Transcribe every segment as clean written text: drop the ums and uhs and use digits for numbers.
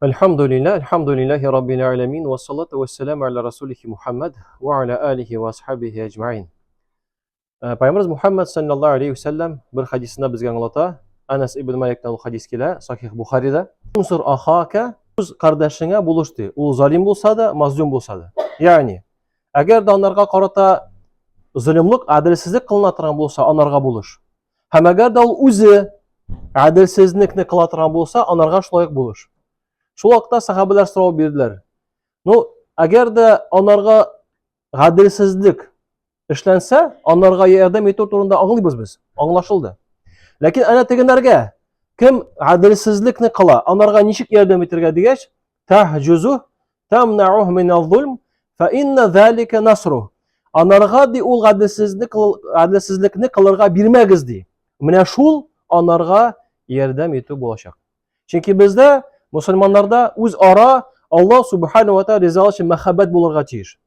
Әлхәмдүлилләһ, әлхәмдүлилләһи раббил аләмин, вассалату вассаламу аля расулихи Мухаммад ва аля алихи ва асхабихи әҗмәин. Э, Пайгамбарыбыз Мухаммад саллаллаһу алейхи вәсәлләм бер хадисында безгә аңлата. Анас ибн Маликтан ул хадис килә, Сахих Бухарида. Унсур ахака, үз кардәшеңә булыш ди. Ул залим булса да, мазлум булса да. Ягъни, әгәр дә анарга карата золымлык, гаделсезлек кылына торган булса, анарга булыш. Һәм әгәр дә ул үзе гаделсезлекне кыла торган булса, анарга шулай ук булыш. Шул вакытта сахабалар сорау бирделәр. Ну, әгәр дә анарга гаделсезлек эшләнсә, анарга ярдәм итү турында аңлыйбыз без. Аңлашылды. Ләкин әнә тегенәргә кем гаделсезлекне кыла, анарга ничек ярдәм итәргә дигәч, тахҗузу тамнаух минал-зулм фа инна залика насру. Анарга ди ул гаделсезлек гаделсезлекне кылырга бирмәгез ди. Менә шул анарга ярдәм итү булачак. Чөнки бездә мусульманнарда үз ара Аллаһ субхану ва тааля ризалыгы өчен мәхәббәт булырга тиеш.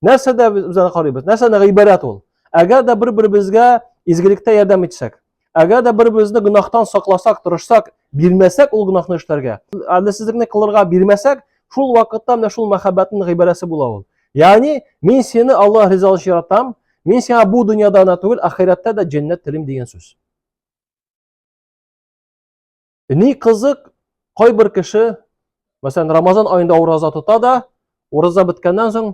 Нәрсәдә без аны карыйбыз? Нәрсәдән гыйбарәт ул? Әгәр дә бер-беребезгә изгелектә ярдәм итсәк, әгәр дә бер-беребезне гөнаһтан сакласак, тырышсак, бирмәсәк ул гөнаһны эшләргә, гаделсезлекне кылырга бирмәсәк, шул вакытта менә шул мәхәббәтнең гыйбарәсе була ул. Ягъни, мин сине Аллаһ ризалыгы өчен яратам, мин сиңа бу дөньяда гына түгел, ахирәттә дә җәннәт телим дигән сүз. Ни кызык, кайбер кеше, мәсәлән, Рамазан аенда ураза тота да, ураза беткәннән соң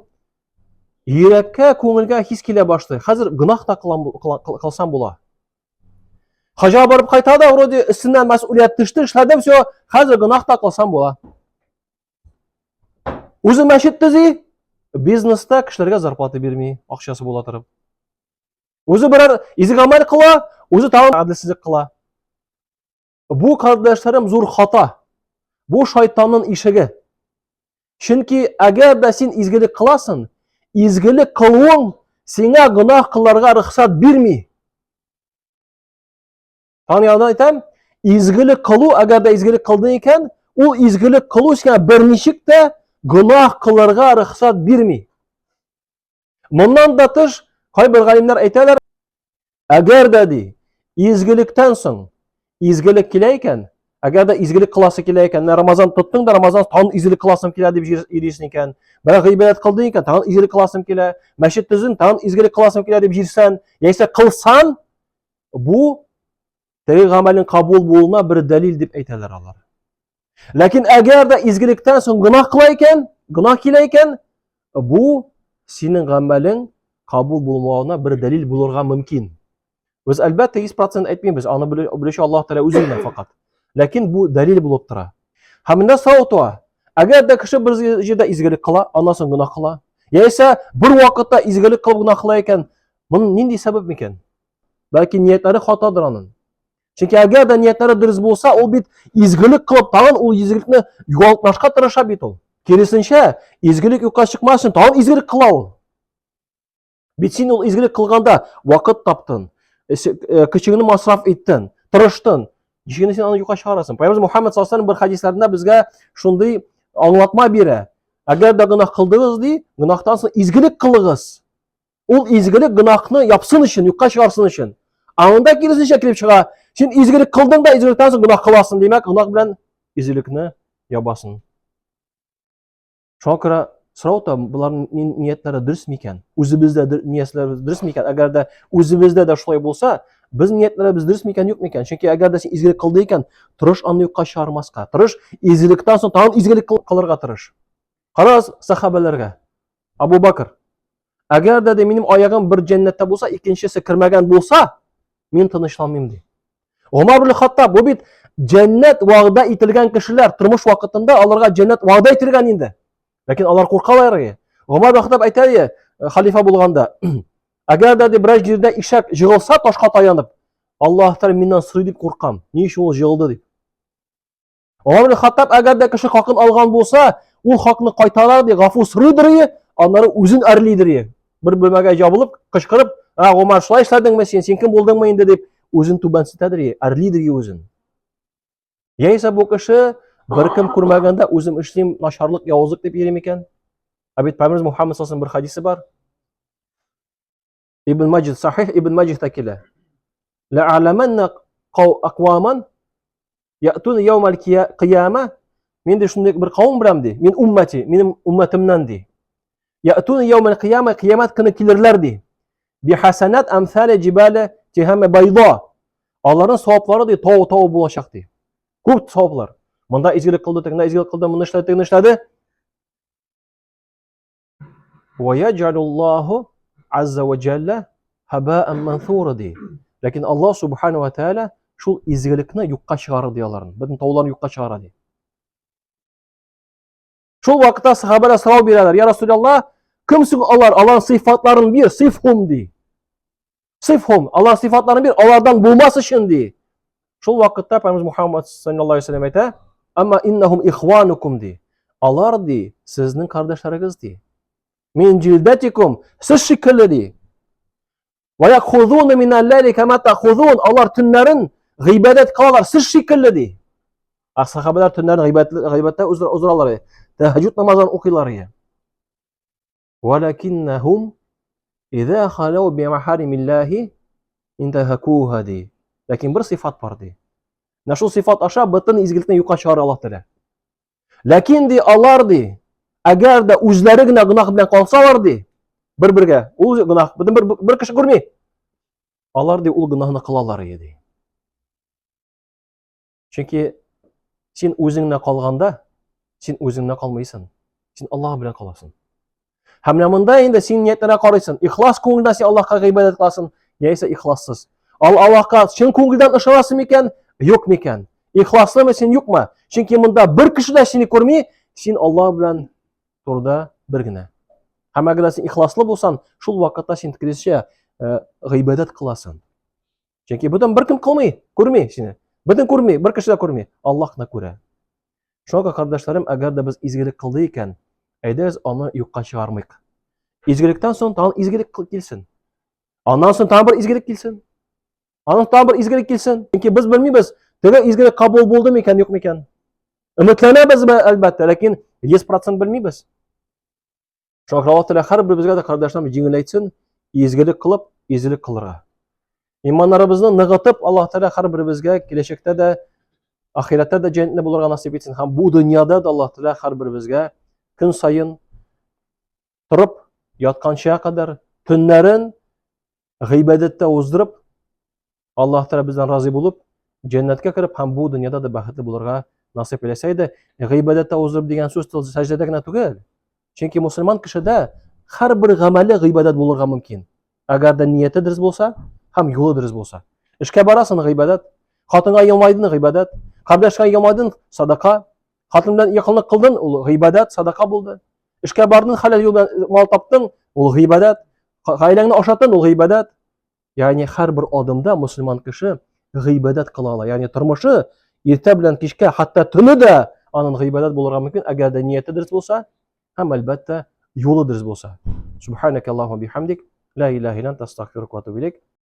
йөрәккә, күңелгә хис килә башлый. Хәзер гөнаһ та кылсам була. Хаҗга барып кайта да, вроде өстеннән мәсьүлият төште, эшләдем, все, хәзер гөнаһ та кылсам була. Үзе мәчет төзи, бизнеста кешеләргә зарплата бирми, акчасы була торып. Үзе берәр изге гамәл кыла, үзе тагын гаделсезлек кыла. Бу, кардәшләрем, зур хата. Бу шайтанның ишеге. Чөнки әгәр дә син изгелек кыласың, изгелек кылуың сиңа гөнаһ кылырга рөхсәт бирми. Тагын яңадан әйтәм, изгелек кылу, әгәр дә изгелек кылдың икән, ул изгелек кылу сиңа берничек тә гөнаһ кылырга рөхсәт бирми. Моннан да тыш, кайбер галимнәр әйтәләр, әгәр дә ди, изгелектән соң изгелек килә икән, әгәр дә изгелек кыласы килә икән, менә Рамазан тоттың да Рамазан тагын изгелек кыласым килә дип йөрисең икән, берәр гыйбадәт кылдың икән, тагын изгелек кыласым килә, мәчет төзең, тагын изгелек кыласым килә дип йөрсән, яисә кылсан, бу теге гамәлнең кабул булуына бер дәлил дип әйтәләр алар. Ләкин әгәр дә изгелектән соң гөнаһ кыла икән, гөнаһ килә икән, бу синең гамәлең кабул булмавына бер дәлил булырга мөмкин. Без әлбәттә 100% әйтмибез, аны белүче Аллаһ Тәгалә үзе генә факат. Ләкин бу дәлил булып тора. Һәм монда сорау туа. Әгәр дә кеше бер җирдә изгелек кыла, аннан соң гөнаһ кыла, яисә бер вакытта изгелек кылып гөнаһ кыла икән, моның нинди сәбәп микән? Бәлки ниятләре хатадыр аның. Чөнки әгәр дә ниятләре дөрес булса, ул бит изгелек кылып, тагын ул изгелекне югалтмашка тырыша бит ул. Киресенчә, изгелек юкка чыкмас өчен тагын изгелек кыла ул. Бит син ул изгелек кылганда вакыт таптың, көчеңне масраф иттең, тырыштың. Ничек син аны юкка чыгарасың? Пәйгамбер Мухаммад саллаллаху алейһи бер хадисләрендә безгә шундый аңлатма бирә. Әгәр дә гөнаһ кылдыгыз ди, гөнаһтан соң изгелек кылыгыз. Ул изгелек гөнаһны япсын өчен, юкка чыгарсын өчен. Ә монда киресенчә килеп чыга. Син изгелек кылдың да, изгелектән соң гөнаһ кыласың, димәк, гөнаһ белән изгелекне ябасың. Шуңа күрә сорау та, боларның ниятләре дөрес микән? Үзебездә ниятләребез дөрес микән? Әгәр дә үзебездә дә шулай булса, без ниятләребез дөрес микән, юк микән? Чөнки әгәр дә син изгелек кылдың икән, тырыш аны юкка чыгармаска. Тырыш изгелектән соң тагын изгелек кылырга тырыш. Карагыз сахабәләргә. Абу Бакр. Әгәр дә минем аягым бер җәннәттә булса, икенчесе кермәгән булса, мин тынычланмыйм ди. Гомар ибн Хаттаб бу бит җәннәт вәгъдә ителгән кешеләр, тормыш вакытында аларга җәннәт вәгъдә ителгән инде. Ләкин алар куркалар иде. Гомар ибн Хаттаб әйтә иде, халифа булганда, әгәр дә ди берәр җирдә ишәк җыгылса ташка таянып, Аллаһ Тәгалә миннән сорый дип куркам. Ни өчен ул җыгылды дип. Омар ибн Хаттаб әгәр дә кеше хакын алган булса, ул хакны кайтара ди, гафу сорыйдыр ие, аннары үзен әрлидер ие. Бер бүлмәгә җабылып, кычкырып, "А, Гомар, шулай эшләдеңме син? Син кем булдыңмы инде?" дип, үзен түбәнсетәдер ие, әрлидер ие үзен. Яисә бу кеше беркем күрмәгәндә үзем эшлим начарлык, явызлык дип йөри микән? Ә бит Пәйгамбәребез Мухаммад саллаллаху бер хадисе бар. Ибн Маҗид сахих Ибн Маҗидта килә. Ла аламанна акваман Ятун яумал кыяма Мин ди шундый бер кавым беләм ди. Мин уммәти, минем уммәтемнән ди. Я'туна яумал кыяма, кыямәт көне килерләр ди. Бихасанат амсали җибали тихама байда. Аларның саваплары ди тау-тау булачак ди. Күп саваплар. Монда изгелек кылды, тегендә изгелек кылды, моны эшләде, тегене эшләде. Ва яҗалуллаһу азза ва җалла хабаан мансура ди. Ләкин Аллаһ субхану ва тааля шул изгелекне юкка чыгарыр ди аларны. Бөтен тауларны юкка чыгара ди. Шул вакытта сахабалар сорау бирәләр. Я Расулаллаһ, кем соң алар? Аларның сыйфатларын бир, сыйфхум ди. Сыйфхум, алар сыйфатларын бир, алардан булмас өчен ди. Шул вакытта Пәйгамбер Мухаммад саллаллаһу алейһи вәсәлләм әйтә, "Амма иннахум ихванукум" ди. Алар ди, сезнең кардәшләрегез ди. Мин җилдәтикум, сез шикелле ди. Ва яхузуна мин аллали кама тахузун, алар төннәрен гыйбадәт кылалар, сез шикелле ди. Ә сахабалар төннәрен гыйбадәттә уздыралар. Тәһәҗҗүд намазын укыйлар иде. Валакиннахум иза халау би махаримиллахи интахакуха ди. Ләкин бер сыйфат бар ди. Менә шул сыйфат аша бөтен изгелекне юкка чыгара Аллаһ Тәгалә. Ләкин ди алар ди, әгәр дә үзләре генә гөнаһ белән калсалар ди, бер-бергә, ул гөнаһ бөтен бер, бер кеше күрми. Алар ди ул гөнаһны кылалар ди. Чөнки син үзеңне калганда, син үзеңне калмыйсың. Син Аллаһ белән каласың. Һәм менә монда инде син ниятләргә карыйсың. Ихлас күңелдән син Аллаһка гыйбадәт кыласың, яисә ихлассыз. Ал Аллаһка чын күңелдән ышанасың микән, юк микән? Ихласлымы син, юкмы? Чөнки монда бер кеше дә сине күрми, син Аллаһ белән турыда бер генә. Һәм әгәр син ихласлы булсаң, шул вакытта син киресенчә гыйбадәт кыласың. Чөнки бүтән беркем кылмый, күрми сине. Бүтән күрми, бер кеше дә күрми. Аллаһ кына күрә. Шуңа кардәшләрем, әгәр дә без изгелек кылды икән, әйдәгез аны юкка чыгармыйк. Изгелектән соң тагын изгелек килсен. Аннан соң тагын бер изгелек килсен. Аннан тагын бер изгелек килсен. Чөнки без белмибез, теге изгелек кабул булды микән, юк микән. Өметләнәбез, әлбәттә, ләкин 100% белмибез. Шуңа күрә Аллаһ Тәгалә һәрберебезгә дә кардәшләрем җиңеләйтсен, изгелек кылып, изгелек кылырга. Иманнарыбызны ныгытып, Аллаһ Тәгалә һәрберебезгә киләчәктә дә, ахирәттә дә җәннәтле булырга насыйп итсен. Һәм бу дөньяда да Аллаһ Тәгалә һәрберебезгә көн саен торып, ятканча кадәр төннәрен гыйбадәттә уздырып, Аллаһ Тәгалә бездән разый булып, җәннәткә кереп һәм бу дөньяда да бәхетле булырга насыйп әйләсә иде. Гыйбадәттә уздырып дигән сүз сәҗдәдә генә түгел. Чөнки мусульман кешедә һәрбер гамәле гыйбадәт булырга мөмкин. Әгәр дә нияте дөрес булса һәм юлы дөрес булса. Эшкә барасың гыйбадәт, хатынга елмайдың гыйбадәт, кардәшкә елмайдың садака, хатын белән якынлык кылдың ул гыйбадәт, садака булды. Эшкә бардың, хәләл юл белән мал таптың, ул гыйбадәт. Гаиләңне ашаттың, ул гыйбадәт. Ягъни һәрбер адымда мусульман кеше гыйбадәт кыла ала. Ягъни тормышы иртә белән кичкә, хәтта төне дә аның гыйбадәт булырга мөмкин, әгәр дә нияте дөрес булса һәм әлбәттә юлы дөрес булса. Субханакаллаху бихамдик, ла илаһа илля анта, астагфирука ва атубу илейк.